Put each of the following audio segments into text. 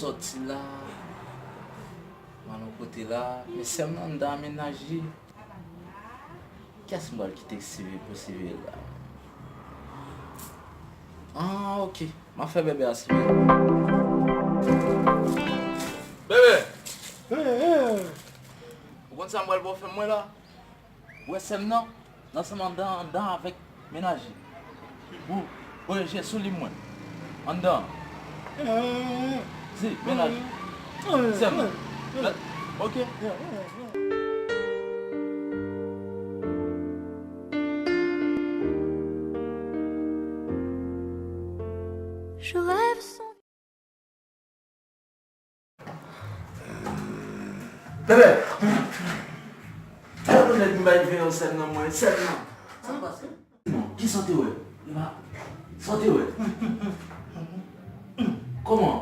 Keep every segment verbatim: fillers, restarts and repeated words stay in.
Sòti la, m al yon kote la, men sè m nan anndan a mennaj li. Kiyès m pral kite siveye pou siveye l la? Ah, ok. M ap fè bebe a siveye l. Bebe! Ou konn sa m pral ba w fè mwen la? Ou wè sè m nan? Nan sè m anndan, anndan avèk mennaj li. Ou, ou je sou li mwen. Anndan. Si, mennaj. Sè m nan. Ok. Je rêve sans Bebe! Gade yon nèg m bay veye sè m nan mwen, sè m nan. Sa k pase? Non, kisa w te wè? Sa w te wè? Kòman?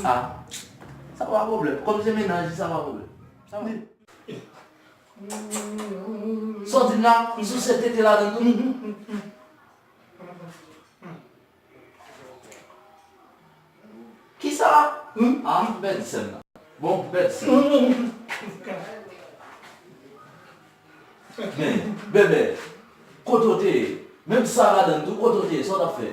Ah, sa pa pwoblèm. Kòm se mennaj li, sa pa pwoblèm. Sa va. Sa w di m la, m souse tete ladan tou? Kisa? Ah, bèl sè m nan. Bon, bèl sè m. Men, bebe, kote w te ye? Menm sa ladan tou, kote w te ye? Sa w t ap fè?